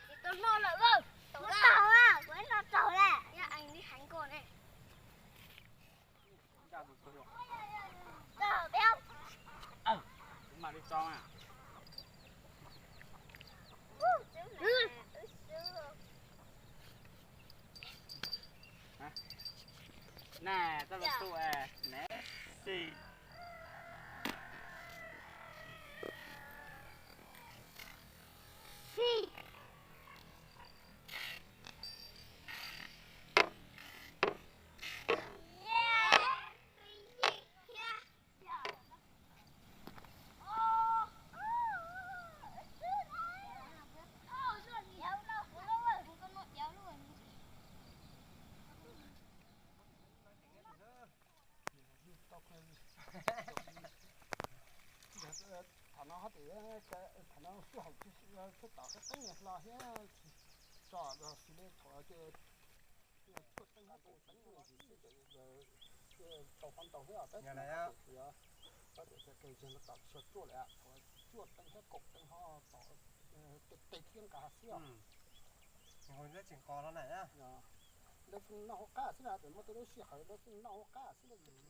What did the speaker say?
Tsis tau noj lawm lauj. Tau, kuv noj tau lawm. Yog li heev kawg ne. Kuv mam li tso na. Nè, tao los tu nè. Xì. Xì. Thaum no, thaum no sij hawm tsis tau qeeb qeeb hlo thiab, tso xws li thaum ces tuaj teeb hab kaum teev xwb ces tau qhov ntau thiab, tab sis mas thaum yog, tab sis thaum kawg tsis tau tso tsuaj lawm, thaum tsuaj teev thiab kaum teev ho tom tej thiab nqa xwb os. Tsis nqos los na. Lawv tsis noj hauv qab xwb na, txawm muaj tej lub sij hawm lawv tsis noj hauv qab xwb na.